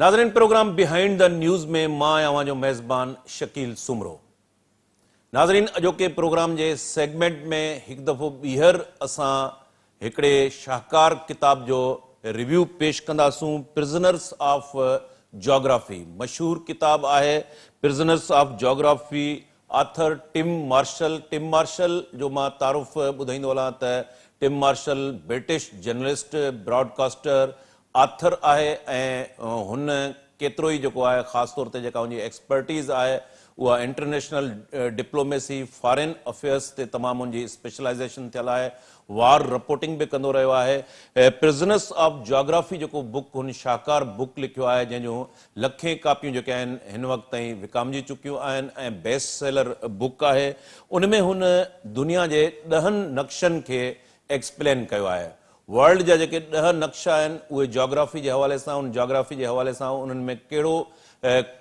ناظرين programme behind the news ۾ مان آهيان اوهان جو ميزبان شڪيل سومرو. ناظرين اڄوڪي پروگرام جي سيگمينٽ ۾ هڪ دفعو ٻيهر اسان هڪڙي شاهڪار ڪتاب جو ريويو پيش ڪنداسون پرزنرس آف جاگرافي مشهور ڪتاب آهي prisoners of geography author Tim Marshall Tim Marshall جو مان تعارف ٻڌائيندو هلان ته Tim Marshall British journalist broadcaster author آهي ۽ هن ڪيترو ئي جيڪو آهي خاص طور تي جيڪا هن جي ايڪسپرٽيز آهي اها انٽرنيشنل ڊپلوميسي فارين افيئرس تي تمام هن جي اسپيشلائيزيشن ٿيل آهي وار رپورٽنگ به ڪندو رهيو آهي پرزنرس آف جاگرافي جيڪو بڪ هن شاهڪار بڪ لکيو آهي جنهن جون لکين ڪاپيون جيڪي آهن هن وقت تائين وڪامجي چڪيون آهن ۽ بيسٽ سيلر بڪ آهي ان ۾ هن دنيا جي ڏهن نقشن کي ايڪسپلين ڪيو آهي. ورلڊ جا جيڪي ڏهه نقشا آهن اهي جاگرافي جي حوالي سان ان جاگرافي جي حوالي سان انهن ۾ ڪهڙو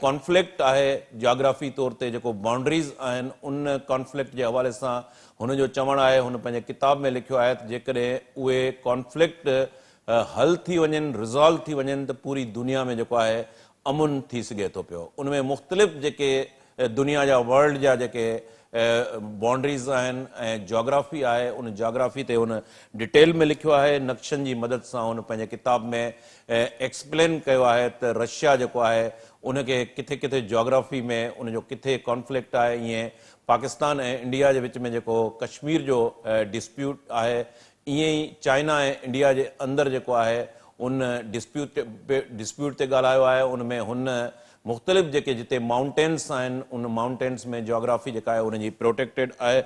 ڪانفلڪٽ آهي جاگرافي طور تي جيڪو بائونڊريز آهن ان ڪانفلڪٽ جي حوالي سان هن جو چوڻ آهي هن پنهنجي ڪتاب ۾ لکيو آهي ته جيڪڏهن اهي ڪانفلڪٽ حل ٿي وڃن ريزالو ٿي وڃن ته پوري دنيا ۾ جيڪو آهي امن ٿي سگهي ٿو پيو ان ۾ مختلف جيڪي دنيا جا ورلڊ جا جيڪي بائونڊريز آهن ۽ جاگرافي آهي ان جاگرافي تي هن ڊيٽيل ۾ لکيو آهي نقشن جي مدد سان هن پنهنجي ڪتاب ۾ ايڪسپلين ڪيو آهي ته رشيا جيڪو آهي ان کي ڪٿي ڪٿي جاگرافي ۾ ان جو ڪٿي ڪانفلڪٽ آهي ائين پاڪستان ۽ انڊيا جي وچ ۾ جيڪو ڪشمير جو ڊسپيوٽ آهي ائين ئي چائنا ۽ انڊيا جي اندر جيڪو آهي ان ڊسپيوٽ ڊسپيوٽ تي ڳالهايو آهي ان ۾ هن مختلف جيڪي جتي مائونٽينس آهن ان مائونٽينس ۾ جاگرافي جيڪا آهي ان جي پروٽيڪٽيڊ آهي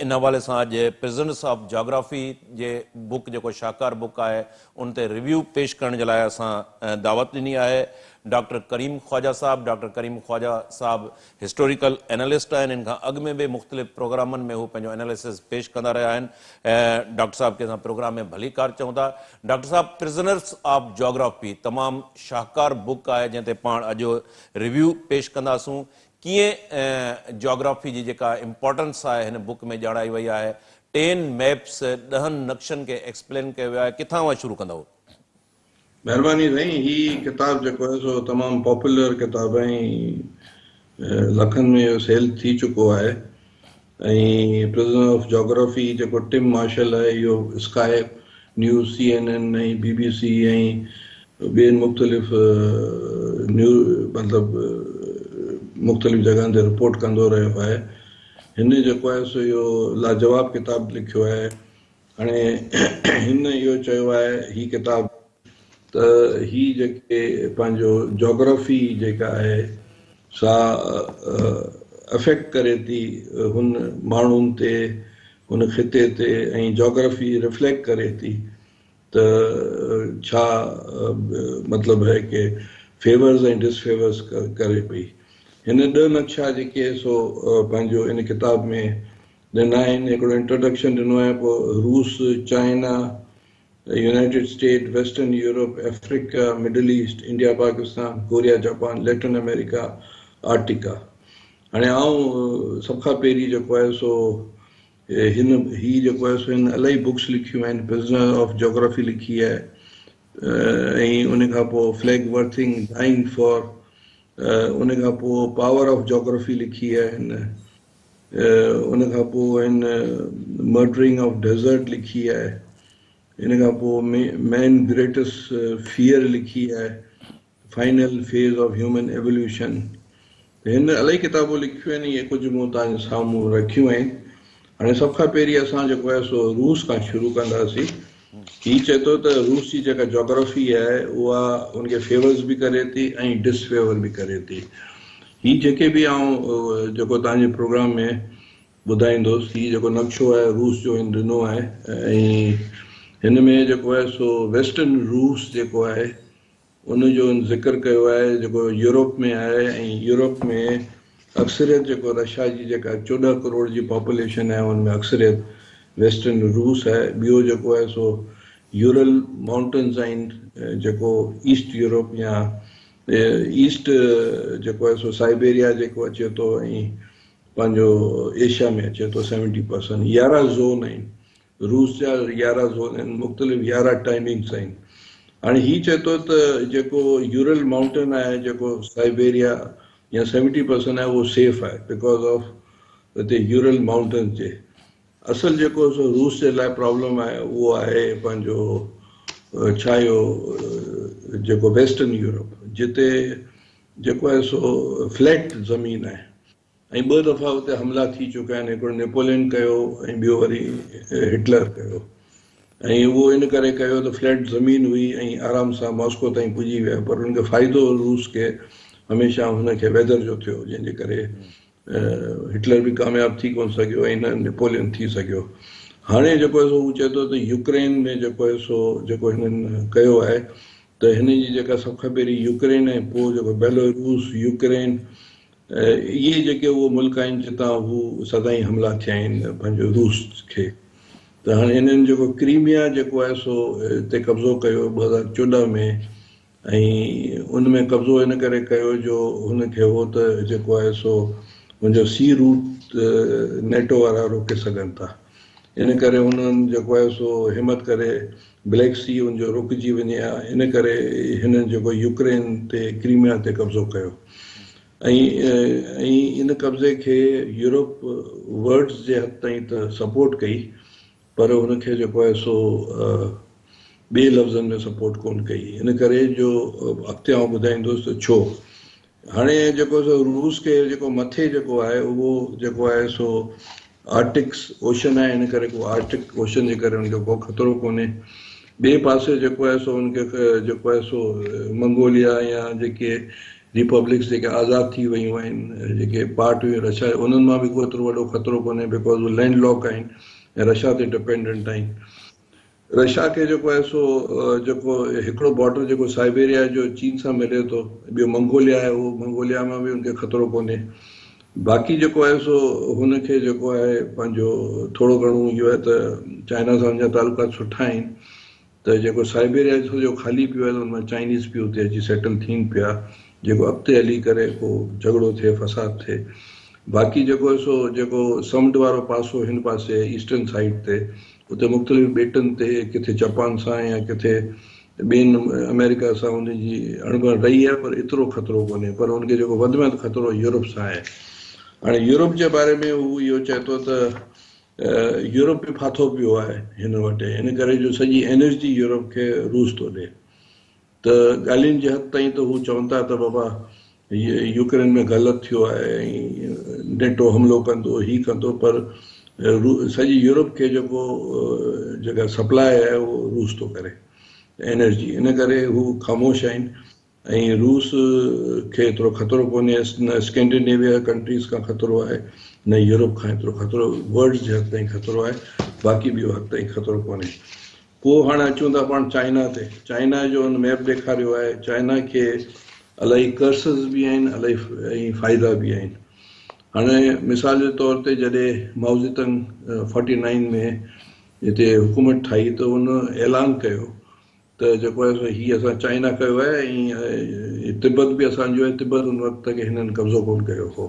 ان حوالي سان اڄ پرزنس آف جاگرافي جي بڪ جيڪو شاهڪار بڪ آهي ان تي ريويو پيش ڪرڻ جي لاء اسان دعوت ڏني آهي ڊاڪٽر ڪريم خواجه صاحب ڊاڪٽر ڪريم خواجه صاحب هسٽوريڪل اينالسٽ آهن ان کان اڳ ۾ به مختلف پروگرامن ۾ هو پنهنجو اينالسز پيش ڪندا رهيا آهن ڊاڪٽر صاحب کي اسان پروگرام ۾ ڀليڪار چئون ٿا ڊاڪٽر صاحب پرزنرس آف جاگرافي تمام شاهڪار بڪ آهي جنهن تي پاڻ اڄ ريويو پيش ڪنداسون ڪيئن جاگرافي جي جيڪا امپارٽنس آهي هن بڪ ۾ ڄاڻائي وئي آهي ٽين ميپس ڏهن نقشن کي ايڪسپلين ڪيو ويو آهي ڪٿان اوهان شروع ڪندؤ؟ مھرباني سائين ھي ڪتاب جيڪو آھي سو تمام پاپولر ڪتاب آھي ۽ لکن ۾ اھو سيل ٿي چڪو آھي ۽ پرزنر آف جاگرافي جيڪو ٽم مارشل آھي اھو Sky News C N N ۽ B B C ۽ ٻين مختلف نيوز مطلب مختلف جڳھن تي رپورٽ ڪندو رھيو آھي ھن جيڪو آھي سو اھو لاجواب ڪتاب لکيو آھي هاڻي هن اهو چيو آهي هي ڪتاب ته هي جيڪي پنهنجو جاگرافي جيڪا آهي سا افيڪٽ ڪري ٿي هن ماڻهن تي هن خطي تي ۽ جاگرافي رفليڪٽ ڪري ٿي ته ڇا مطلب هي ڪي فيورز ۽ ڊس فيورز ڪري پئي هن ڏهه نقشا جيڪي سو پنهنجو ان ڪتاب ۾ ڏنا آهن هڪڙو انٽروڊڪشن ڏنو آهي پوء روس، China, United State, western Europe, Africa, Middle East, India Pakistan, Korea Japan, Latin America, Antarctica. هاڻي آئون سڀ کان پهرين جيڪو آهي سو هن هي جيڪو آهي سو هن الاهي بڪس لکيون آهن پرزنر آف جاگرافي لکي آهي ۽ ان کان پوء فليگ ورٿنگ ڊائنگ فار ان کان پوء پاور آف جاگرافي لکي آهي هن ان کان پوء هن مرڊرنگ آف ڊيزرٽ لکي آهي. ان کان پوء مين گريٽسٽ فيئر لکي آهي، final phase of human evolution. ته هن الاهي ڪتابون لکيون آهن، اهي ڪجهه مون توهان جي سامهون رکيون آهن. هاڻي سڀ کان پهرين اسان جيڪو آهي سو روس کان شروع ڪنداسين. هي چئي ٿو ته روس جي جيڪا جاگرافي آهي اها ان کي فيورز به ڪري ٿي ۽ ڊس فيور به ڪري ٿي. هي جيڪي به آئون جيڪو توهان جي پروگرام ۾ ٻڌائيندوس هي جيڪو نقشو آهي روس جو هن ڏنو آهي ۽ هن ۾ جيڪو آهي سو ويسٽرن روس جيڪو آهي ان جو هن ذڪر ڪيو آهي جيڪو يورپ ۾ آهي ۽ يورپ ۾ اڪثريت جيڪو رشيا جي جيڪا 14 ڪروڙ جي پاپوليشن آهي ان ۾ اڪثريت ويسٽرن روس آهي ٻيو جيڪو آهي سو يورل مائونٽنز آهن جيڪو ايسٽ يورپ يا ايسٽ جيڪو آهي سو سائبيريا جيڪو اچي ٿو ۽ پنهنجو ايشيا ۾ اچي ٿو سيونٽي پرسنٽ 11 زون آهن روس جا 11 زون آهن مختلف 11 ٽائمنگس آهن. هاڻي هي چئي ٿو ته جيڪو يورل مائونٽين آهي جيڪو سائبيريا يا سيونٽي پرسنٽ آهي اهو سيف آهي because of هتي يورل مائونٽنس جي. اصل جيڪو سو روس جي لاء پرابلم آهي اهو آهي پنهنجو ڇا اهو جيڪو ويسٽرن يورپ جتي جيڪو آهي سو فليٽ زمين آهي ۽ ٻه دفعا اتي حملا ٿي چڪا آهن، هڪڙو نيپولين ڪيو ۽ ٻيو وري هٽلر ڪيو ۽ اهو ان ڪري ڪيو ته فليٽ زمين هئي ۽ آرام سان ماسڪو تائين پڄي ويا پر ان کي فائدو روس کي هميشه هن کي ويدر جو ٿيو جنهن جي ڪري هٽلر به ڪامياب ٿي ڪونه سگهيو ۽ نه نيپولين ٿي سگهيو. هاڻي جيڪو آهي سو هو چئي ٿو ته يوڪرين ۾ جيڪو آهي سو جيڪو هنن ڪيو آهي ته هن جي جيڪا سڀ کان پهرين يوڪرين ۽ پوء جيڪو بيلوروس، يوڪرين اهي جيڪي اهي ملڪ آهن جتان هو سدائين حملا ٿيا آهن پنهنجو روس کي ته هاڻي هنن جيڪو ڪريميا جيڪو آهي سو تي قبضو ڪيو 2014 ۾ ۽ ان ۾ قبضو ان ڪري ڪيو جو هن کي هو ته جيڪو آهي سو هن جو سي روٽ نيٽو وارا روڪي سگهن ٿا ان ڪري هنن جيڪو آهي سو همت ڪري بليڪ سي ان جو روڪجي وڃي ها ان ڪري هنن جيڪو يوڪرين تي ڪريميا تي قبضو ڪيو ۽ ۽ ان قبضي کي يورپ ورڊز جي حد تائين ته سپورٽ ڪئي پر ان کي جيڪو آهي سو ٻي لفظن ۾ سپورٽ ڪون ڪئي ان ڪري جو اڳتي آئون ٻڌائيندس ته ڇو. هاڻي جيڪو سو روس کي جيڪو مٿي جيڪو آهي اهو جيڪو آهي سو آرٽڪس اوشن آهي ان ڪري ڪو آرٽڪ اوشن جي ڪري ان کي ڪو خطرو ڪونهي. ٻئي پاسي جيڪو آهي سو ان کي جيڪو آهي سو منگوليا يا جيڪي ريپبلڪس جيڪي آزاد ٿي ويون آهن جيڪي پارٽ هيون رشيا انهن مان به ڪو ايترو وڏو خطرو ڪونهي because هو لينڊ لاڪ آهن ۽ رشيا تي ڊپينڊنٽ آهن. رشيا کي جيڪو آهي سو جيڪو هڪڙو بارڊر جيڪو سائبيريا جو چين سان ملي ٿو ٻيو منگوليا آهي اهو منگوليا مان به ان کي خطرو ڪونهي باقي جيڪو آهي سو هن کي جيڪو آهي پنهنجو ٿورو گهڻو اهو آهي ته چائنا سان هن جا تعلقات سٺا آهن ته جيڪو سائبيريا سڄو خالي پيو آهي ته ان مان چائنيز به اتي اچي سيٽل ٿين پيا جيڪو اڳتي هلي ڪري ڪو جهڳڙو ٿئي فساد ٿئي باقي جيڪو آهي سو جيڪو سمنڊ وارو پاسو هن پاسي ايسٽرن سائيڊ تي اتي مختلف ٻيٽن تي ڪٿي جپان سان يا ڪٿي ٻين آمريڪا سان ان جي اڻبڻ رهي آهي پر ايترو خطرو ڪونهي پر ان کي جيڪو وڌ ۾ وڌ خطرو يورپ سان آهي. هاڻي يورپ جي باري ۾ هو اهو چئي ٿو ته يورپ به ڦاٿو پيو آهي هن وٽ ان ڪري جو سڄي انرجي يورپ کي روس ٿو ڏي. ته ڳالهين جي حد تائين ته هو چون ٿا ته بابا يوڪرين ۾ غلط ٿيو آهي ۽ نيٽو حملو ڪندو هي ڪندو پر سڄي يورپ کي جيڪو جيڪا سپلاء آهي اهو روس ٿو ڪري انرجي ان ڪري هو خاموش آهن ۽ روس کي ايترو خطرو ڪونهي نه اسڪينڊينيويا ڪنٽريز کان خطرو آهي نه يورپ کان ايترو خطرو ورلڊ جي حد تائين خطرو آهي باقي ٻيو حد تائين خطرو ڪونهي. پوء هاڻ اچون ٿا پاڻ چائنا تي. چائنا جو هن ميپ ڏيکاريو آهي. چائنا کي الائي ڪرسز به آهن الائي فائدا به آهن. هاڻي مثال جي طور تي جڏهن مائوزي تنگ فورٽي نائين ۾ هتي حڪومت ٺاهي ته هن اعلان ڪيو ته جيڪو آهي سو هي اسان چائنا ڪيو آهي ۽ تبت به اسان جو آهي. تبت ان وقت تڪ هنن قبضو ڪونه ڪيو هو.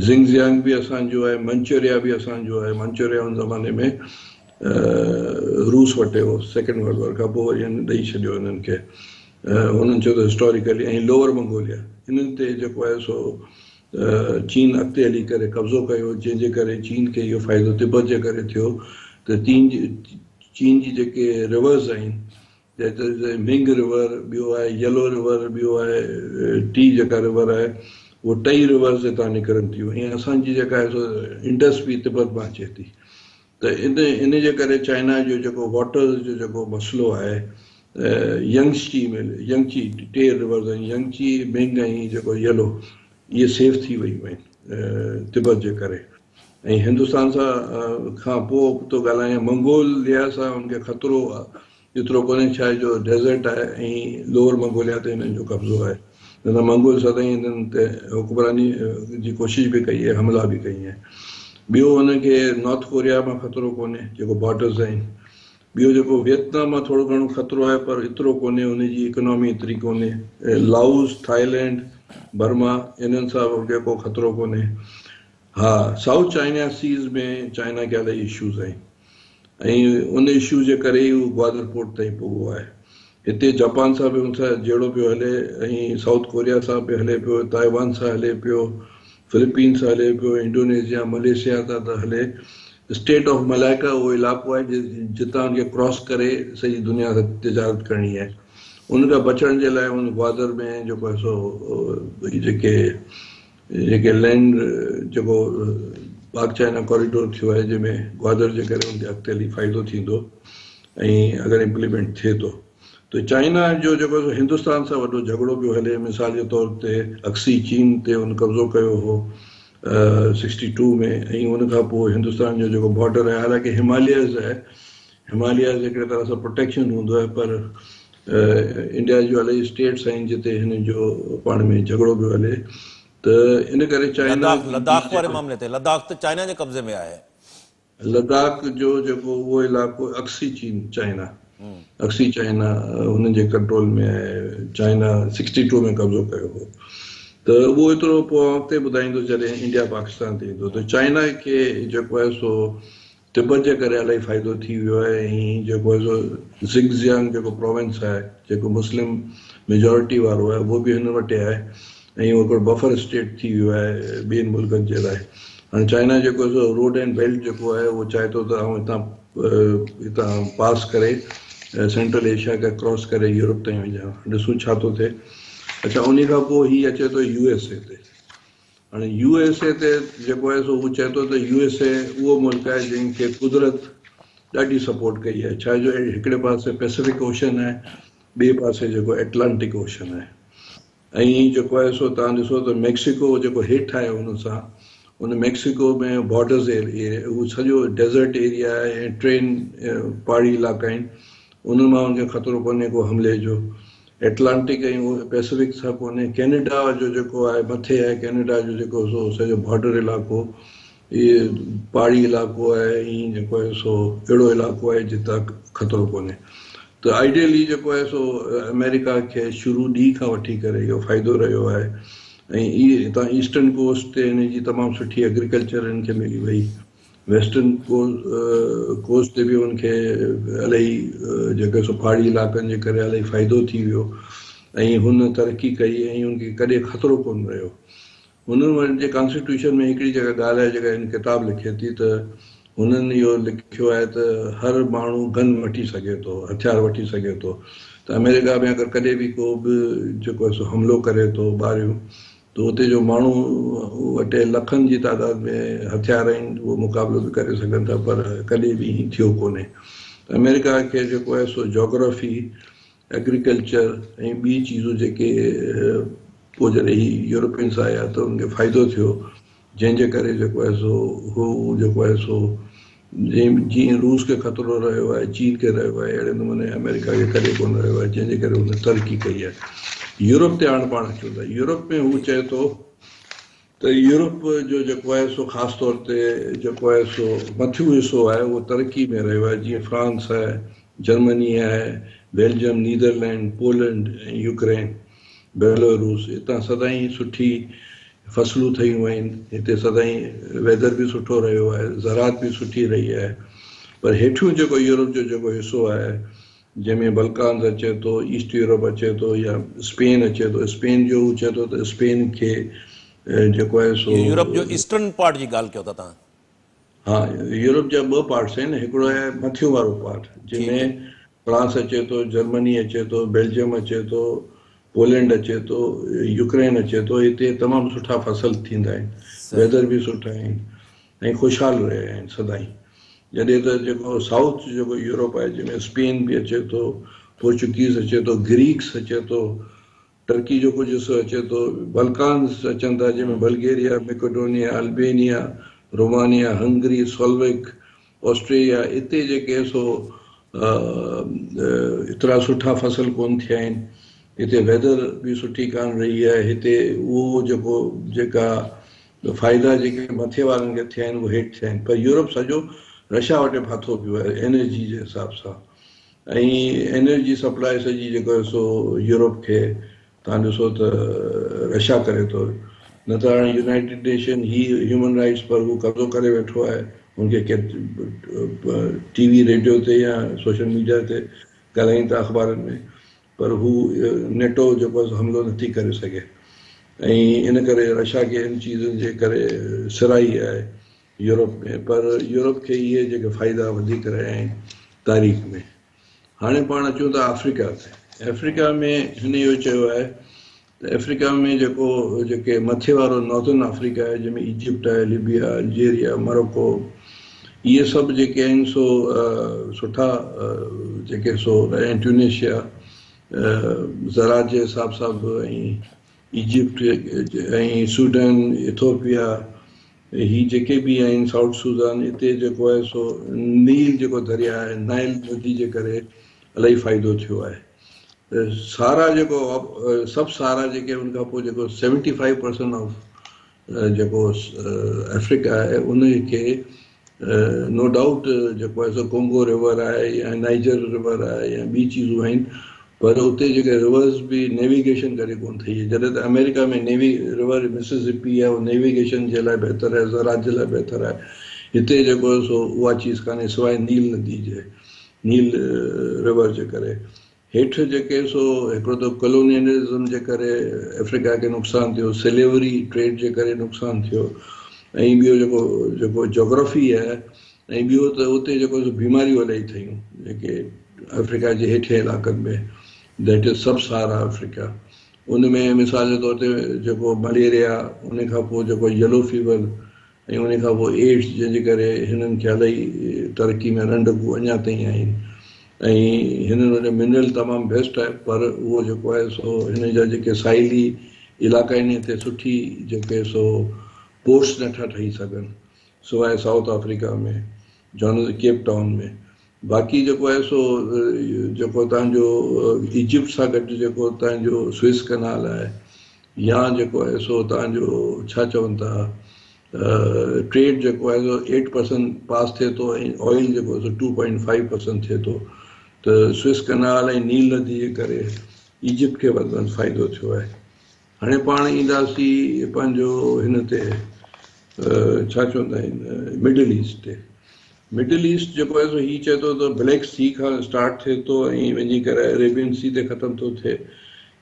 زنگ زيانگ به اسان جو آهي، منچوريا به اسان جو آهي. منچوريا ان زماني ۾ روس وٽ هو سيڪنڊ ورلڊ وار کان پوء وري هن ڏئي ڇڏيو هنن کي هنن چيو ته هسٽاريڪلي ۽ لوئر منگوليا انهن تي جيڪو آهي سو چين اڳتي هلي ڪري قبضو ڪيو جنهن جي ڪري چين کي اهو فائدو تبت جي ڪري ٿيو ته چين جي جيڪي ريورز آهن مينگ ريور ٻيو آهي يلو ريور ٻيو آهي ٽي جيڪا ريور آهي اهو ٽئي ريورز هتان نڪرن ٿيون ۽ اسان جي جيڪا آهي سو انڊس به تبت مان اچي ٿي ته ان ان جي ڪري چائنا جو جيڪو واٽرز جو جيڪو مسئلو آهي ينگسچي ۾ ينگچي ٽي ريورز آهن ينگچي مينگ ۽ جيڪو يلو اهي سيف ٿي ويون آهن تبت جي ڪري ۽ هندستان سان کان پوء ٿو ڳالهايان منگوليا سان ان کي خطرو ايترو ڪونهي ڇا جو ڊيزرٽ آهي ۽ لوئر منگوليا تي هنن جو قبضو آهي نه ته منگول سدائين هنن تي حڪمراني جي ڪوشش به ڪئي آهي حملا به ڪئي آهن ٻيو هن کي نارٿ ڪوريا مان خطرو ڪونهي جيڪو بارڊرز آهن ٻيو جيڪو ويتنام مان ٿورو گهڻو خطرو آهي پر ايترو ڪونهي هن جي اڪنامي ايتري ڪونهي لائوس ٿائيلينڊ برما انهن سان به کي ڪو خطرو ڪونهي ها سائوٿ چائنا سيز ۾ چائنا کي الاهي اشوز آهن ۽ ان اشو جي ڪري ئي هو گوادر پورٽ تائين پڳو آهي. هتي جاپان سان به ان سان جهيڙو پيو هلي ۽ سائوٿ ڪوريا سان به هلي پيو، تائيوان سان هلي پيو، فلپين سان هلي پيو، انڊونيشيا، ملائيشيا سان ته هلي. اسٽيٽ آف ملائڪا اهو علائقو آهي جتان ان کي ڪراس ڪري سڄي دنيا سان تجارت ڪرڻي آهي. ان کان بچڻ جي لاء ان گوادر ۾ جيڪو آهي سو جيڪي جيڪي لينڊ جيڪو پاڪ چائنا ڪوريڊور ٿيو آهي جنهن ۾ گوادر جي ڪري ان کي اڳتي هلي فائدو ٿيندو ۽ اگر امپليمينٽ ٿئي ٿو ته چائنا جو جيڪو سو هندستان سان وڏو جهڳڙو پيو هلي. مثال جي طور تي اڪسي چين تي ان قبضو ڪيو هو 62 ۾ ۽ ان کان پوء هندستان جو جيڪو بارڊر آهي، حالانڪه همالياز آهي، همالياز هڪڙي طرح سان پروٽيڪشن هوندو آهي، پر انڊيا جو الائي اسٽيٽس آهن جتي هنن جو پاڻ ۾ جهڳڙو پيو هلي ته ان ڪري چائنا لداخ لداخ واري معاملي تي، لداخ ته چائنا جي قبضي ۾ آهي. لداخ جو جيڪو اهو علائقو اڪسي چين چائنا اڪسي چائنا هنن جي ڪنٽرول ۾ آهي. چائنا 62 ۾ قبضو ڪيو هو ته اهو ايترو پوء اڳتي ٻڌائيندو جڏهن انڊيا پاڪستان تي ايندو ته چائنا کي جيڪو آهي سو تبت جي ڪري الاهي فائدو ٿي ويو آهي ۽ جيڪو آهي سو زنگ زيانگ جيڪو پراونس آهي جيڪو مسلم ميجارٽي وارو آهي اهو به هن وٽ آهي ۽ اهو هڪڙو بفر اسٽيٽ ٿي ويو آهي ٻين ملڪن جي لاء. هاڻي چائنا جيڪو آهي سو روڊ اينڊ بيلٽ جيڪو آهي اهو چاهي ٿو ته آئون هتان هتان پاس ڪري سينٽرل ايشيا کي ڪراس ڪري يورپ تائين وڃان. ڏسون ڇا ٿو ٿئي. اڇا انهي کان پوء هي اچي ٿو يو ايس اي تي. هاڻي يو ايس اي تي جيڪو آهي سو هو چئي ٿو ته يو ايس اي اهو ملڪ آهي جنهن کي قدرت ڏاڍي سپورٽ ڪئي آهي، ڇا جو هڪڙي پاسي پئسفڪ اوشن آهي، ٻئي پاسي جيڪو ائٽلانٽڪ اوشن آهي ۽ جيڪو آهي سو توهان ڏسو ته ميڪسيڪو جيڪو هيٺ آهي ان سان ان ميڪسيڪو ۾ بارڊرز هو سڄو ڊيزرٽ ايريا آهي ۽ ٽرين پهاڙي علائقا آهن، انهن مان ان کي خطرو ڪونهي ڪو حملي جو. ائٽلانٽڪ ۽ پئسفڪ سان ڪونهي. ڪينيڊا جو جيڪو آهي مٿي آهي، ڪينيڊا جو جيڪو سو سڄو بارڊر علائقو اهي پهاڙي علائقو آهي ۽ جيڪو آهي سو اهڙو علائقو آهي جتان خطرو ڪونهي ته آئيڊيلي جيڪو آهي سو آمريڪا کي شروع ڏينهن کان وٺي ڪري اهو فائدو رهيو آهي ۽ اهي هتان ايسٽرن ڪوسٽ تي هن جي تمام سٺي ايگريڪلچر هن کي ملي وئي. ويسٽرن ڪوسٽ تي به ان کي الاهي جيڪو سو پهاڙي علائقن جي ڪري الاهي فائدو ٿي ويو ۽ هن ترقي ڪئي ۽ ان کي ڪڏهن خطرو ڪونه رهيو. هنن وٽ جي ڪانسٽيٽيوشن ۾ هڪڙي جيڪا ڳالهه آهي جيڪا هن ڪتاب لکي ٿي ته هنن اهو لکيو آهي ته هر ماڻهو گن وٺي سگهي ٿو، هٿيار وٺي سگهي ٿو ته آمريڪا ۾ اگر ڪڏهن به ڪو به جيڪو آهي سو حملو ڪري ٿو ٻاهريون ته اتي جو ماڻهو وٽ لکن جي تعداد ۾ هٿيار آهن، اهو مقابلو به ڪري سگهن ٿا پر ڪڏهن به ائين ٿيو ڪونهي. ته آمريڪا کي جيڪو آهي سو جاگرافي، ايگريڪلچر ۽ ٻي چيزون جيڪي پوء جڏهن هي يورپينس آيا ته ان کي فائدو ٿيو جنهن جي ڪري جيڪو آهي سو هو جيڪو آهي سو جيئن روس کي خطرو رهيو آهي، چين کي رهيو آهي، اهڙي نموني آمريڪا کي ڪڏهن ڪونه رهيو آهي، جنهن جي ڪري هن ترقي ڪئي آهي. يورپ تي هاڻ پاڻ اچون ٿا. يورپ ۾ هو چئي ٿو ته يورپ جو جيڪو آهي سو خاص طور تي جيڪو آهي سو مٿيون حصو آهي اهو ترقي ۾ رهيو آهي، جيئن فرانس آهي، جرمني آهي، Belgium, Netherland, Poland ۽ Ukraine. Belarus, هتان سدائين سٺي فصلون ٿيون آهن، هتي سدائين ويدر به سٺو رهيو آهي، زراعت به سٺي رهي آهي، پر هيٺيون جيڪو يورپ جو جيڪو حصو آهي، جنهن ۾ بلقانز اچي ٿو، ايسٽ يورپ اچي ٿو يا اسپين اچي ٿو، اسپين جو هو چئي ٿو ته اسپين کي جيڪو آهي سو. يورپ جو ايسٽرن پارٽ جي ڳالهه ڪيو ٿا توهان. ها، يورپ جا ٻه پارٽس آهن، هڪڙو آهي مٿيون وارو پارٽ جنهن ۾ فرانس اچي ٿو، جرمني اچي ٿو، بيلجيم اچي ٿو، پولينڊ اچي ٿو، يوڪرين اچي ٿو، هتي تمام سٺا فصل ٿيندا آهن، ويدر به سٺا آهن ۽ خوشحال رهيا آهن سدائين. جڏهن ته جيڪو سائوٿ جيڪو يورپ آهي جنهن ۾ اسپين به اچي ٿو، پورچوگيز اچي ٿو، گريڪس اچي ٿو، ٽرڪي جو ڪجهه حصو اچي ٿو، بلقانز اچن ٿا جنهن ۾ Bulgaria, Macedonia, Albania, Romania, Hungary, Slovak, Austria, اتي جيڪي سو ايترا سٺا فصل ڪونه ٿيا آهن، هتي ويدر به سٺي ڪانه رهي آهي، هتي اهو جيڪو جيڪا فائدا جيڪي مٿي وارن کي ٿيا آهن اهي هيٺ ٿيا آهن پر يورپ سڄو رشيا وٽ ڦاٿو پيو آهي انرجي جي حساب سان. ۽ انرجي سپلاء سڄي جيڪو آهي سو يورپ کي تان ڏسو ته رشيا ڪري ٿو نه ته هاڻي يونائيٽيڊ نيشن هي هيومن رائيٽس پر هو قبضو ڪري ويٺو آهي هن کي ڪي ٽي وي ريڊيو تي يا سوشل ميڊيا تي ڳالهائين ٿا اخبارن ۾ پر هو نيٽو جيڪو آهي سو حملو نٿي ڪري سگهي ۽ ان ڪري رشيا کي ان چيزن جي ڪري سرائي آهي يورپ ۾ پر يورپ کي اهي جيڪي فائدا وڌيڪ رهيا آهن تاريخ ۾. هاڻي پاڻ اچون ٿا آفريڪا تي. آفريڪا ۾ هن اهو چيو آهي ته آفريڪا ۾ جيڪو جيڪي مٿي وارو ناردرن آفريڪا آهي جنهن ۾ ايجپٽ آهي، لبيا، الجيريا، مروڪو اهي سڀ جيڪي آهن سو سٺا جيڪي سو رهيا آهن ٽيونيشيا زراعت جي حساب سان به ۽ ايجپٽ ۽ سوڊان، ايٿوپيا هي جيڪي به آهن سائوٿ سودان اتي جيڪو آهي سو نيل جيڪو درياء آهي نائل ندي جي ڪري الاهي فائدو ٿيو آهي ته سارا جيڪو سب سارا جيڪي ان کان پوء جيڪو سيونٽي فائيو پرسنٽ آف جيڪو آفريڪا آهي ان کي نو ڊائوٽ جيڪو آهي سو ڪونگو ريور آهي يا نائجر ريور آهي يا ٻي چيزون آهن پر اتي جيڪي ريورز به نيويگيشن ڪري ڪون ٿئي جڏهن ته آمريڪا ۾ نيوي ريور مسيسپي آهي اهو نيويگيشن جي لاء بهتر آهي زراعت جي لاء بهتر آهي هتي جيڪو آهي سو اها چيز ڪانهي سواء نيل ندي جي نيل ريور جي ڪري هيٺ جيڪي سو هڪڙو ته ڪلونيلزم جي ڪري افريڪا کي نقصان ٿيو، سليوري ٽريڊ جي ڪري نقصان ٿيو ۽ ٻيو جيڪو جيڪو جاگرافي آهي ۽ ٻيو ته اتي جيڪو سو بيماريون الاهي ٿيون جيڪي افريڪا جي هيٺين علائقن ۾ that is sub Sahara Africa ان ۾ مثال جي طور تي جيڪو مليريا ان کان پوء جيڪو يلو فيور ۽ ان کان پوء ايڊز جنهن جي ڪري هنن کي الاهي ترقي ۾ رنڊڪون اڃا تائين آهن ۽ هنن وٽ منرل تمام بيسٽ آهي پر اهو جيڪو آهي سو هن جا جيڪي ساحلي علائقا آهن هتي سٺي جيڪي سو پورٽس نٿا ٺهي سگهن سواء سائوٿ آفريڪا ۾ جان ڪيپ ٽائون ۾ باقي جيڪو آهي سو جيڪو تان جو ايجپٽ سان گڏ جيڪو تان جو سوئس ڪنال آهي يا جيڪو آهي سو تان جو ڇا چون ٿا ٽريڊ جيڪو آهي سو ايٽ پرسنٽ پاس ٿئي ٿو ۽ آئل جيڪو آهي سو ٽو پوائنٽ فائيو پرسنٽ ٿئي ٿو ته سوئس ڪنال ۽ نيل ندي جي ڪري ايجپٽ کي وڌ ۾ وڌ فائدو ٿيو آهي. هاڻي پاڻ اينداسين پنهنجو هن تي ڇا چوندا آهن مڊل ايسٽ تي. مڊل ايسٽ جيڪو آهي سو هي چئي ٿو ته بليڪ سي کان اسٽارٽ ٿئي ٿو ۽ وڃي ڪري اريبين سي تي ختم ٿو ٿئي.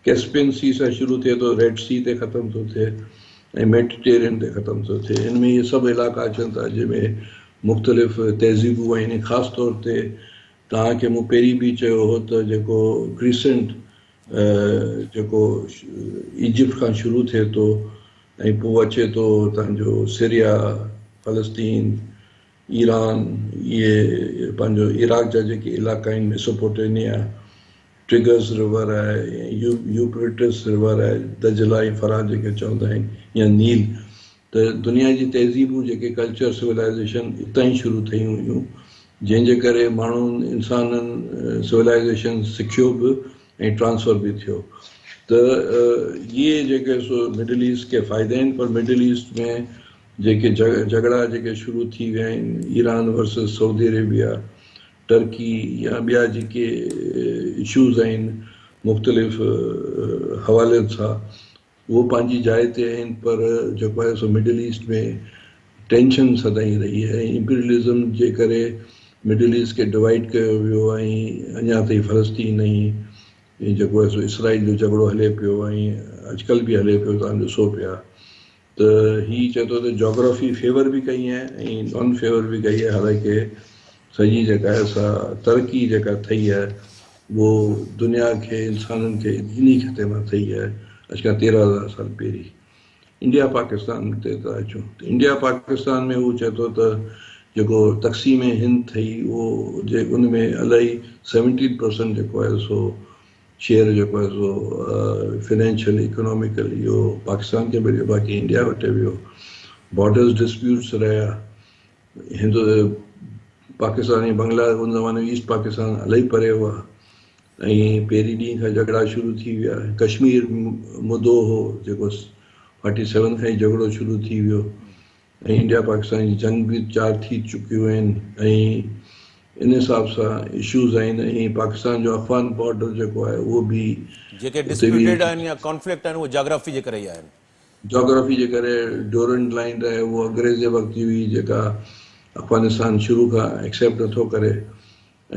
ڪيسپين سي سان شروع ٿئي ٿو ريڊ سي تي ختم ٿو ٿئي ۽ ميڊيٽيرين تي ختم ٿو ٿئي. هن ۾ اهي سڀ علائقا اچن ٿا جنهن ۾ مختلف تهذيبون آهن ۽ خاص طور تي توهان کي مون پهرين به چيو هو ته جيڪو ڪريسنٽ جيڪو ايجپٽ کان شروع ٿئي ٿو ۽ پوء اچي ٿو تان جو سيريا، فلسطين، ايران اهي پنهنجو عراق جا جيڪي علائقا آهن ميسوپوٽيميا، ٽرگرس ريور آهي يوپريٽس ريور آهي، دجله ۽ فرات جيڪي چوندا آهن يا نيل ته دنيا جي تهذيبون جيڪي ڪلچر سولائيزيشن اتان ئي شروع ٿيون هيون جنهن جي ڪري ماڻهن انسانن سولائيزيشن سکيو به ۽ ٽرانسفر به ٿيو ته اهي جيڪي سو مڊل ايسٽ کي فائدا آهن پر مڊل ايسٽ ۾ جيڪي جهڳڙا جيڪي شروع ٿي ويا آهن Iran versus Saudi Arabia Turkey يا ٻيا جيڪي اشوز آهن مختلف حوالن سان اهو پنهنجي جاء تي آهن پر جيڪو آهي سو مڊل ايسٽ ۾ ٽينشن سدائين رهي آهي ۽ امپيريلزم جي ڪري مڊل ايسٽ کي ڊوائيڊ ڪيو ويو ۽ اڃا تائين فلسطين ۽ جيڪو آهي سو اسرائيل جو جهڳڙو هلي پيو ۽ اڄڪلهه به هلي پيو توهان ڏسو پيا ته هي چئي ٿو ته جاگرافي فيور به ڪئي آهي ۽ نان فيور به ڪئي آهي حالانڪه سڄي جيڪا آهي سا ترقي جيڪا ٿئي آهي اهو دنيا کي انسانن کي انهي خطي مان ٿئي آهي اڄ کان 13 هزار سال پهرين. انڊيا پاڪستان تي ٿا اچون ته انڊيا پاڪستان ۾ هو چئي ٿو ته جيڪو تقسيم هند ٿئي اهو جي ان ۾ الائي سيونٽين پرسنٽ جيڪو آهي سو شيئر جيڪو آهي سو فنانشل اڪناميڪل اهو پاڪستان کي مليو باقي انڊيا وٽ ويو. بارڊرز ڊسپيوٽس رهيا. هند پاڪستان ۽ بنگلا ان زماني ۾ ايسٽ پاڪستان الاهي پري هئا ۽ پهرين ڏينهن کان جهڳڙا شروع ٿي ويا. ڪشمير مدو هو جيڪو فارٽي سيون کان ئي جهڳڙو شروع ٿي ويو ۽ انڊيا پاڪستان جي جنگ به چار ٿي چڪيون آهن ۽ ان حساب سان اشوز آهن ۽ پاڪستان جو افغان بارڊر جيڪو آهي اهو به جيڪي ڊسپيوٽيڊ آهن يا ڪانفلڪٽ آهن اهو جاگرافي جي ڪري ئي آهن. جاگرافي جي ڪري ڊورنڊ لائين آهي اهو انگريز جي وقت جي هئي جيڪا افغانستان شروع کان ايڪسيپٽ نٿو ڪري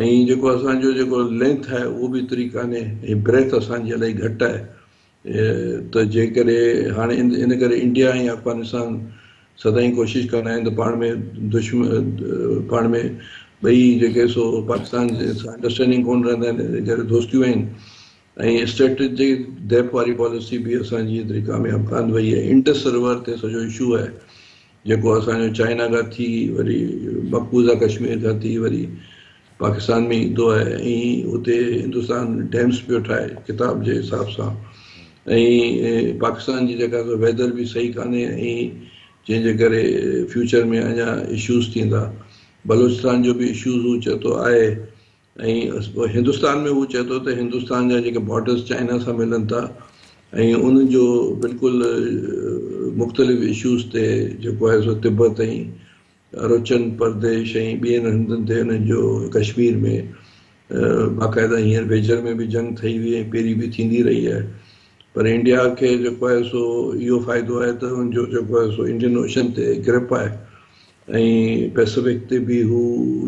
۽ جيڪو اسان جو جيڪو لينٿ آهي اهو به ايتري ڪانهي ۽ بريٿ اسان جي الاهي گهٽ آهي ته جيڪڏهن هاڻي ان ڪري انڊيا ۽ افغانستان سدائين ڪوشش ڪندا آهن ته پاڻ ۾ دشمن پاڻ ۾ ٻئي جيڪي سو پاڪستان سان انڊرسٽينڊنگ ڪونه رهندا آهن ان ڪري دوستيون آهن ۽ اسٽريٽجڪ ڊيپٿ واري پاليسي به اسان جي ايتري ڪامياب ڪانه وئي آهي. انڊس ريور تي سڄو اشو آهي جيڪو اسان جو چائنا کان ٿي وري مقبوضه ڪشمير کان ٿي وري پاڪستان ۾ ايندو آهي ۽ اتي هندستان ڊيمس پيو ٺاهي ڪتاب جي حساب سان ۽ پاڪستان جي جيڪا سو ويدر به صحيح ڪانهي ۽ جنهن جي ڪري فيوچر ۾ اڃا اشوز ٿيندا. بلوچستان جو به اشوز هو چئي ٿو آهي ۽ هندستان ۾ هو چئي ٿو ته هندستان جا جيڪي بارڊرز چائنا سان ملن ٿا ۽ انهن جو بلڪل مختلف اشوز تي جيڪو آهي سو تبت ۽ اروچن پرديش ۽ ٻين هنڌن تي انهن جو ڪشمير ۾ باقاعده هينئر ويجهڙ ۾ به جنگ ٿي هئي ۽ پهرين به ٿيندي رهي آهي پر انڊيا کي جيڪو آهي سو اهو فائدو آهي ته ان جو جيڪو آهي سو انڊين اوشن تي گرپ آهي ۽ پئسفڪ تي به هو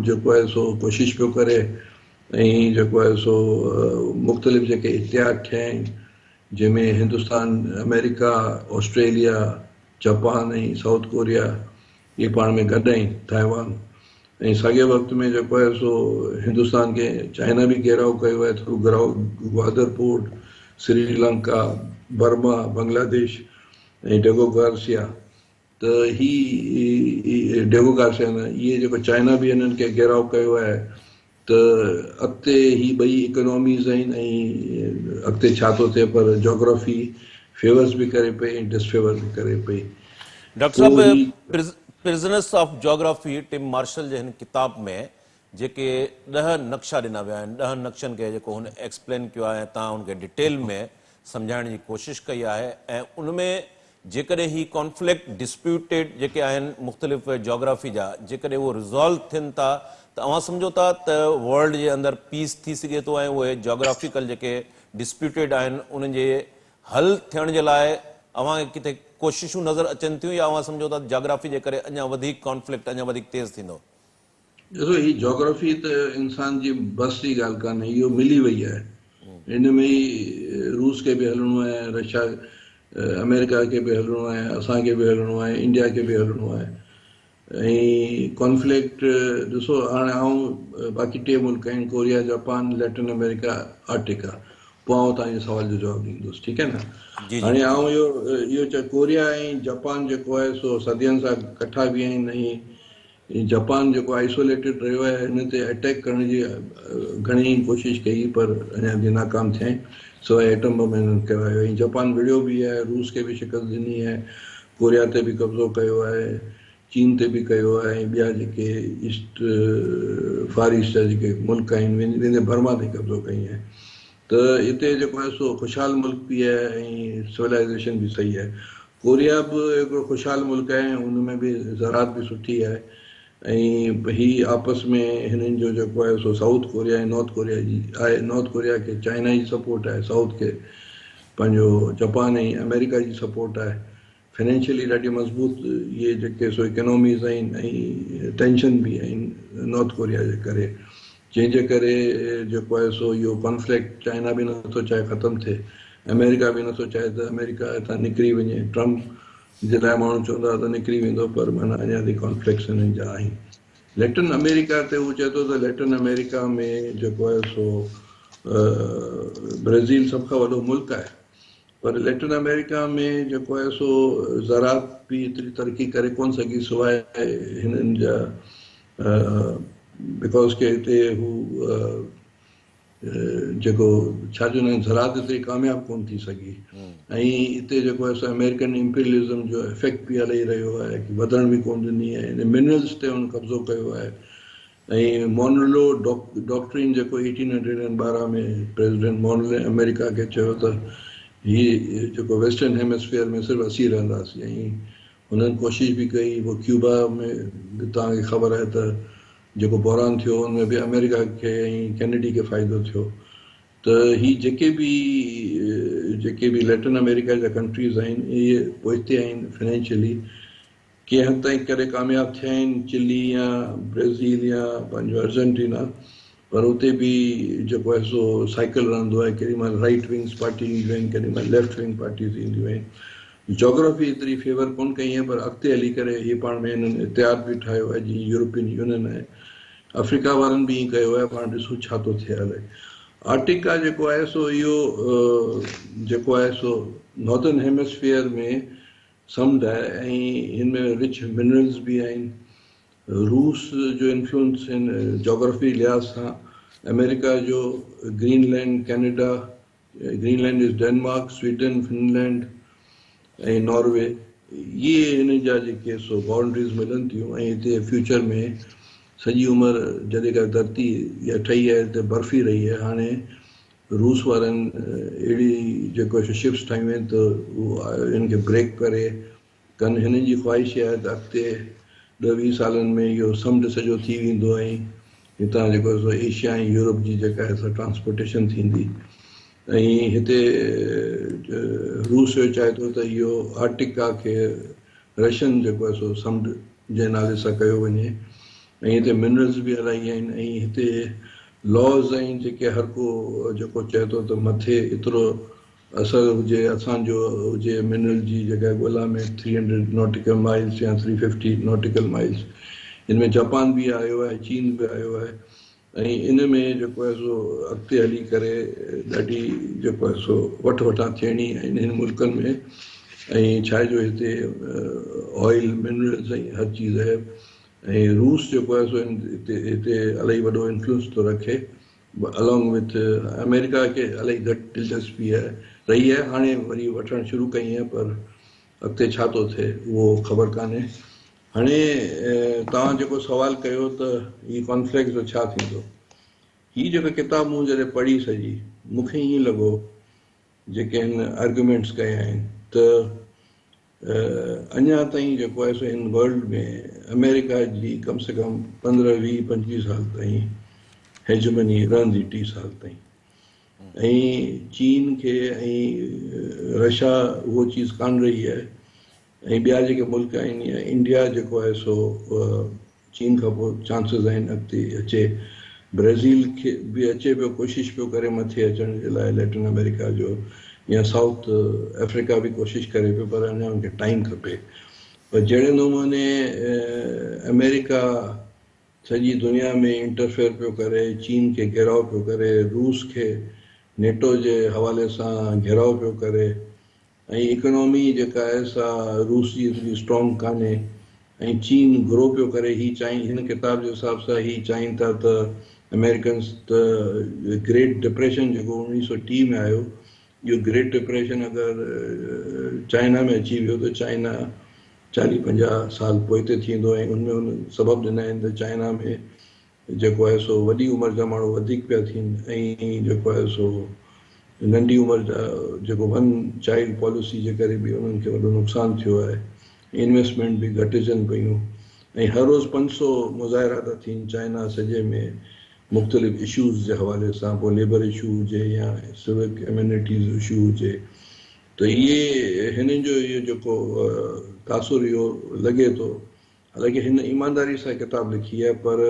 جيڪو آهي سو ڪوشش پيو ڪري ۽ جيڪو آهي سو مختلف جيڪي اتحاد ٺهيا آهن جنهن ۾ Hindustan, America, Australia, Japan ۽ South Korea اهي پاڻ ۾ گڏ آهن، تائيوان ۽ ساڳئي وقت ۾ جيڪو آهي سو هندستان کي چائنا به گهيراء ڪيو آهي through Gwadar port, Sri Lanka, Burma, Bangladesh ۽ Diego Garcia. ته هي ڊيگو گارسيا نه اهي جيڪو چائنا به هنن کي گهيراء ڪيو آهي ته اڳتي هي ٻئي اڪاناميز آهن ۽ اڳتي ڇا ٿو ٿئي پر جاگرافي فيورز به ڪري پئي ۽ ڊس فيور به ڪري پئي. ڊاڪٽر صاحب پرزنس آف جاگرافي ٽم مارشل جي هن ڪتاب ۾ جيڪي ڏهه نقشا ڏنا ويا آهن ڏهن نقشن کي جيڪو هن ايڪسپلين ڪيو آهي ۽ توهان ان کي ڊيٽيل ۾ سمجهائڻ جي ڪوشش ڪئي آهي ۽ ان ۾ جيڪڏهن هي ڪانفلڪٽ ڊسپيوٽيڊ جيڪي آهن مختلف جاگرافي جا جيڪڏهن اهو ريزالو ٿين ٿا ته اوهان سمجهو ٿا ته ورلڊ جي اندر پيس ٿي سگهي ٿو ۽ اهي جاگرافيڪل جيڪي ڊسپيوٽيڊ آهن انهن جي حل ٿيڻ جي لاء اوهان کي ڪٿي ڪوششون نظر اچن ٿيون يا اوهان سمجهو ٿا ته جاگرافي جي ڪري اڃا وڌيڪ ڪانفلڪٽ اڃا وڌيڪ تيز ٿيندو؟ ڏسو هي جاگرافي ته انسان جي بس جي ڳالهه ڪانهي اهو ملي وئي آهي ان ۾ ئي روس کي به هلڻو آهي رشيا آمريڪا کي به هلڻو آهي اسان کي به هلڻو آهي انڊيا کي به هلڻو آهي ۽ ڪانفلڪٽ ڏسو هاڻي آئون باقي ٽي ملڪ آهن ڪوريا جاپان ليٽن آمريڪا آرٽيڪا پوء آئون توهان جي سوال جو جواب ڏيندس ٺيڪ آهي نه هاڻي آئون اهو اهو چ ڪوريا ۽ جاپان جيڪو آهي سو صدين سان ڪٺا به آهن ۽ جاپان جيڪو آئسوليٽيڊ رهيو آهي ان تي اٽيڪ ڪرڻ جي گهڻي ئي ڪوشش ڪئي پر اڃا تائين ناڪام ٿيا آهن سواء ايٽم بم هنن ڪيرايو ۽ جاپان وڙهيو به آهي روس کي به شڪست ڏني آهي ڪوريا تي به قبضو ڪيو آهي چين تي به ڪيو آهي ۽ ٻيا جيڪي ايسٽ فار ايسٽ جا جيڪي ملڪ آهن ويندي برما تي قبضو ڪئي آهي ته اتي جيڪو آهي سو خوشحال ملڪ به آهي ۽ سولائيزيشن به صحيح آهي ڪوريا به هڪڙو خوشحال ملڪ آهي ۽ ان ۾ به زراعت به سٺي آهي ۽ هي آپس ۾ هنن جو جيڪو آهي سو سائوٿ ڪوريا ۽ نارٿ ڪوريا جي آهي نارٿ ڪوريا کي چائنا جي سپورٽ آهي سائوٿ کي پنهنجو جپان ۽ آمريڪا جي سپورٽ آهي فنانشلي ڏاڍي مضبوط اهي جيڪي سو اڪاناميز آهن ۽ ٽينشن به آهن نارٿ ڪوريا جي ڪري جنهن جي ڪري جيڪو آهي سو اهو ڪانفلڪٽ چائنا به نٿو چاهي ختم ٿئي آمريڪا به نٿو چاهي ته آمريڪا هتان نڪري وڃي ٽرمپ جي لاء ماڻهو چوندا ته نڪري ويندو پر معنيٰ اڃا تائين ڪانفلڪٽس هنن جا آهن ليٽن آمريڪا تي هو چئي ٿو ته ليٽن آمريڪا ۾ جيڪو آهي سو برازيل سڀ کان وڏو ملڪ آهي پر ليٽن آمريڪا ۾ جيڪو آهي سو زراعت به ايتري ترقي ڪري ڪونه سگهي سواء هنن جا because ڪي هتي هو جيڪو ڇا چوندا آهن زراعت ايتري ڪامياب ڪونه ٿي سگهي ۽ هتي جيڪو آهي سو آمريڪن امپيريلزم جو افيڪٽ به هلي رهيو آهي ڪي وڌڻ به ڪونه ڏني آهي ان منرلز تي هن قبضو ڪيو آهي ۽ مونرلو ڊاڪٽرين جيڪو ايٽين هنڊريڊ اينڊ 12 ۾ پريزيڊنٽ مونرلي آمريڪا کي چيو ته هي جيڪو ويسٽرن هيمسفيئر ۾ صرف اسين رهنداسين ۽ هنن ڪوشش به ڪئي، پوء ڪيوبا ۾ به توهان کي خبر آهي ته جيڪو بحران ٿيو ان ۾ به آمريڪا کي ۽ ڪينيڊي کي فائدو ٿيو ته هي جيڪي به جيڪي به ليٽن آمريڪا جا ڪنٽريز آهن اهي پوئتي آهن فنانشلي ڪنهن حد تائين ڪڏهن ڪامياب ٿيا آهن چلي يا برازيل يا پنهنجو ارجنٽينا پر اتي به جيڪو آهي سو سائيڪل رهندو آهي، ڪيڏي مهل رائيٽ ونگس پارٽي اينديون آهن، ڪيڏي مهل ليفٽ ونگ پارٽيز اينديون آهن. جاگرافي ايتري فيور ڪونه ڪئي آهي پر اڳتي هلي ڪري هي پاڻ ۾ هنن اتحاد به ٺاهيو آهي جيئن يورپين يونين آهي، آفريڪا وارن به ائين ڪيو آهي، پاڻ ڏسون ڇا ٿو ٿئي هلي. آرٽيڪا جيڪو آهي سو اهو جيڪو آهي سو ناردرن هيمسفيئر ۾ سمنڊ آهي ۽ هن ۾ رچ منرلز به آهن. روس جو انفلوئنس هن جاگرافي لحاظ سان آمريڪا جو Greenland, Canada, Greenland is Denmark, Sweden, Finland ۽ Norway اهي هن جا جيڪي سو باؤنڊريز ملن ٿيون ۽ هتي فيوچر ۾ سڄي عمر جڏهن کان ڌرتي اها ٺهي آهي ته برف ئي رهي آهي هاڻي روس وارن اهڙي جيڪو سو شپس ٺاهيون آهن ته هن کي بريڪ ڪري ڪن هنن جي خواهش اها آهي ته اڳتي ڏهه ويهه سالن ۾ اهو سمنڊ سڄو ٿي ويندو ۽ هتان جيڪو آهي سو ايشيا ۽ يورپ جي جيڪا آهي سا ٽرانسپورٽيشن ٿيندي ۽ هتي روس اهو چاهي ٿو ته اهو آرٽيڪا کي رشين جيڪو آهي سو سمنڊ جي نالي سان ڪيو وڃي ۽ هتي منرلز به الاهي آهن ۽ هتي لاز آهن جيڪي هر ڪو جيڪو چئي ٿو ته مٿي ايترو اثر هجي اسان جو هجي منرل جي جڳهه ڳولا ۾ ٿري هنڊريڊ ناٽيڪل مائلز يا ٿري ففٽي ناٽيڪل مائلز ان ۾ جاپان به آيو آهي چين به آيو آهي ۽ ان ۾ جيڪو آهي سو اڳتي هلي ڪري ڏاڍي جيڪو آهي سو وٺ وٺان ٿيڻي آهي انهن ملڪن ۾ ۽ ڇا جو هتي آئل منرلز ۽ هر چيز آهي ۽ روس جيڪو آهي سو هتي هتي الاهي وڏو انفلوئنس ٿو رکي الانگ وٿ آمريڪا کي الائي گهٽ دلچسپي رهي آهي هاڻي وري وٺڻ شروع ڪئي آهي پر اڳتي ڇا ٿو ٿئي اهو خبر ڪانهي هاڻي توهان جيڪو سوال ڪيو ته هي ڪانفليڪٽ جو ڇا ٿيندو هي جيڪو ڪتاب مون جڏهن پڙهي سڄي مون کي ائين لڳو جيڪي هن آرگيومينٽس ڪيا آهن ته اڃا تائين جيڪو آهي سو هن ورلڊ ۾ آمريڪا جي ڪم سي ڪم 15 20 25 سال تائين هيجمني رهندي 30 سال تائين ۽ چين کي ۽ رشا اهو چيز ڪان رهي آهي ۽ ٻيا جيڪي ملڪ آهن يا انڊيا جيڪو آهي سو چين کان پوء چانسز آهن اڳتي اچي. برازيل کي به اچي پيو ڪوشش پيو ڪري مٿي اچڻ جي لاء ليٽن آمريڪا جو يا سائوٿ آفريڪا به ڪوشش ڪري پيو پر اڃا ان کي ٽائيم کپي پر جهڙي نموني آمريڪا سڄي دنيا ۾ انٽرفيئر پيو ڪري چين کي گهيراء پيو ڪري روس کي نيٽو جي حوالي سان گهيراء پيو ڪري ۽ اڪانامي جيڪا آهي سا روس جي ايتري اسٽرانگ ڪانهي ۽ چين گرو پيو ڪري هي چاهين هن ڪتاب جي حساب سان هي چاهين ٿا ته آمريڪنس ته گريٽ ڊپريشن جيڪو 1930 ۾ آيو اهو گريٽ ڊپريشن اگر چائنا ۾ اچي ويو ته چائنا 40 50 سال پوئتي ٿيندو ۽ ان ۾ ان سبب ڏنا آهن ته چائنا ۾ جيڪو آهي سو وڏي عمر جا ماڻهو وڌيڪ پيا ٿين ۽ جيڪو آهي سو ننڍي عمر جا جيڪو ون چائلڊ پاليسي جي ڪري به انهن کي وڏو نقصان ٿيو آهي انويسٽمينٽ به گهٽجن پيون ۽ هر روز 500 مظاهرا ٿا ٿين چائنا سڄي ۾ مختلف اشوز جي حوالي سان پوء ليبر اشو هجي يا سوڪ ايميونٽيز اشو هجي ته اهي هنن جو اهو جيڪو تاثر اهو لڳي ٿو حالانڪه هن ايمانداري سان ڪتاب لکي آهي پر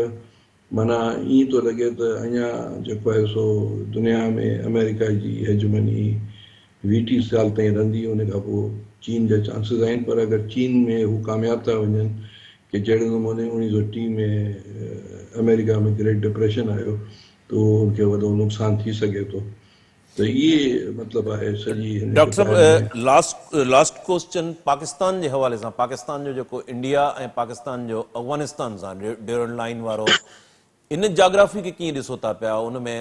معنيٰ ائين ٿو لڳي ته اڃا جيڪو آهي سو دنيا ۾ آمريڪا جي هيجمني 20 30 سال تائين رهندي ان کان پوء چين جا چانسز آهن پر اگر چين ۾ هو ڪامياب ٿا وڃن ڪي جهڙي نموني 1930 ۾ آمريڪا ۾ گريٽ ڊپريشن آيو ته اهو ان کي وڏو نقصان ٿي سگهي ٿو. ته اهي مطلب آهي سڄي هن ڊاڪٽر ڪتاب صاحب ۾. لاسٽ لاسٽ ڪوسچن پاڪستان جي حوالي سان پاڪستان جو جيڪو انڊيا ۽ پاڪستان جو افغانستان سان ڊيورنڊ لائين وارو ان جاگرافي کي ڪيئن ڏسو ٿا پيا ان ۾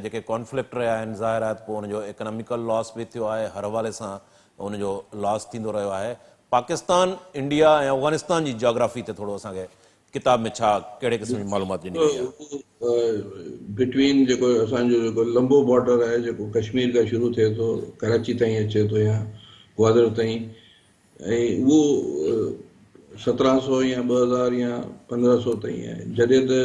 جيڪي ڪانفلڪٽ رهيا آهن ظاهر آهي ته پوء ان جو اڪناميڪل لاس به ٿيو آهي هر حوالي سان ان جو لاس ٿيندو رهيو آهي پاڪستان انڊيا ۽ افغانستان جي جاگرافي تي ٿورو اسان کي ڪتاب ۾ ڇا ڪهڙي قسم جي معلومات ڏني وئي آهي؟ بٽوين جيڪو اسان جو جيڪو لمبو بارڊر آهي جيڪو ڪشمير کان شروع ٿئي ٿو ڪراچي تائين اچي ٿو يا گوادر تائين ۽ اهو 1700 يا 2000 يا 1500 تائين آهي جڏهن ته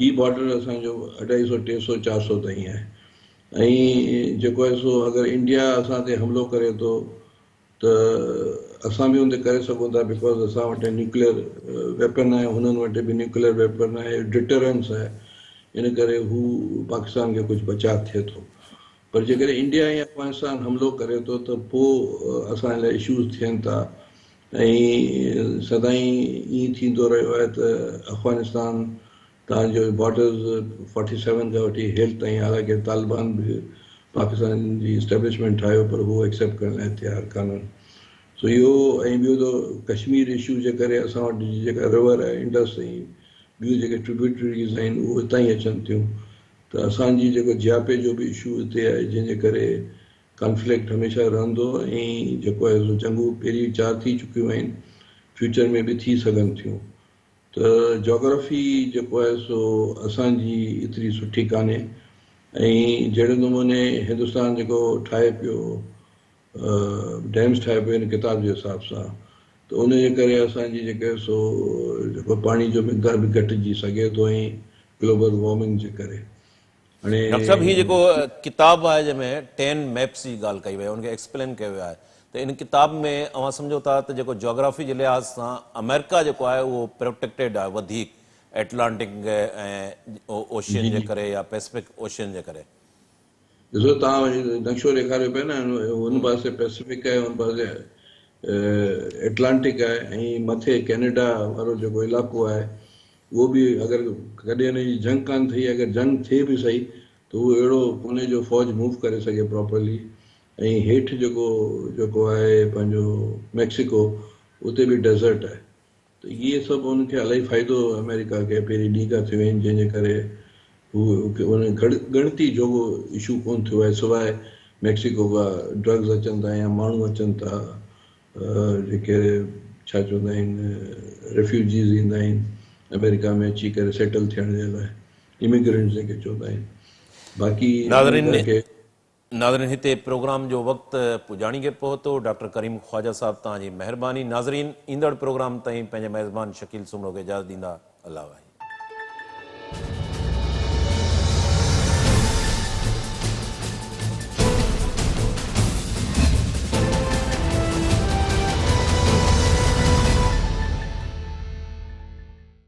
هي بارڊر اسان جو اڍائي سو ٽي سو چار سو تائين آهي ۽ جيڪو آهي سو اگر انڊيا اسان تي حملو ڪري ٿو ته اسان به ان تي ڪري سگهون ٿا because اسان وٽ نيوڪليئر ويپن آهي هنن وٽ به نيوڪليئر ويپن آهي ڊٽرنس آهي ان ڪري هو پاڪستان کي ڪجهه بچاء ٿئي ٿو پر جيڪڏهن انڊيا ۽ افغانستان حملو ڪري ٿو ته پوء اسان لاء اشوز ٿين ٿا ۽ سدائين ائين ٿيندو رهيو آهي ته افغانستان تان جو بارڊرز فورٽي سيون کان وٺي هيل تائين حالانڪه طالبان به پاڪستان جي اسٽيبلشمينٽ ٺاهيو پر هو ايڪسيپٽ ڪرڻ لاء تيار ڪانهن سو اهو ۽ ٻيو ته ڪشمير اشو جي ڪري اسان وٽ جيڪا رور آهي انڊس ۽ ٻيون جيڪي ٽربيوٽريز آهن اهو هتان ئي اچن ٿيون ته اسان جي جيڪو جياپي جو به اشو اتي آهي جنهن جي ڪري ڪانفلڪٽ هميشه رهندو ۽ جيڪو آهي سو جنگون پهرين چار ٿي چڪيون آهن فيوچر ۾ به ٿي سگهن ٿيون ته جاگرافي جيڪو آهي سو اسان جي ايتري سٺي ڪانهي ۽ جهڙي نموني هندستان جيڪو ٺاهي پيو ڊيمز ٺاهي پيو هن ڪتاب جي حساب سان ته ان جي ڪري اسان جي جيڪي سو جيڪو پاڻي جو مقدار به گهٽجي سگهي ٿو ۽ گلوبل وارمنگ جي ڪري هاڻي ڊاڪٽر صاحب هي جيڪو ڪتاب آهي جنهن ۾ ٽين ميپس جي ڳالهه ڪئي وئي آهي ان کي ايڪسپلين ڪيو ويو آهي ته ان ڪتاب ۾ اوهان سمجهو ٿا ته جيڪو جاگرافي جي لحاظ سان آمريڪا جيڪو آهي اهو پروٽيڪٽيڊ آهي وڌيڪ ائٽلانٽڪ ۽ اوشين جي ڪري يا پيسفڪ اوشين جي ڪري. ڏسو توهان نقشو ڏيکاريو پيا نه ان پاسي پئسفڪ آهي ان پاسي ائٽلانٽڪ آهي ۽ مٿي ڪينيڊا وارو جيڪو علائقو آهي اهو به اگر ڪڏهن ان جي جنگ ڪانه ٿئي اگر جنگ ٿئي به سهي ته اهو اهڙو ڪونهي جو فوج موو ڪري سگهي پراپرلي ۽ هيٺ جيڪو جيڪو آهي پنهنجو ميڪسيڪو اتي به ڊيزرٽ آهي ته اهي سڀ ان کي الاهي فائدو آمريڪا کي پهرين ڏينهن کان ٿيو آهن جنهن جي ڪري هو ان ڳڻتي جوڳو اشو ڪونه ٿيو آهي سواء ميڪسيڪو کان ڊرگز اچن ٿا يا ماڻهو اچن ٿا جيڪي ڇا چوندا آهن ريفيوجيز ايندا آهن آمريڪا ۾ اچي ڪري سيٽل ٿيڻ جي لاء اميگرنٽس جنهن کي چوندا آهن باقي آمريڪا کي ناظرين هتي پروگرام جو وقت پڄاڻي کي پهتو ڊاڪٽر ڪريم خواجه صاحب توهان جي مهرباني ناظرين ايندڙ پروگرام تائين پنهنجي ميزبان شڪيل سومرو کي اجازت ڏيندا الله واهي.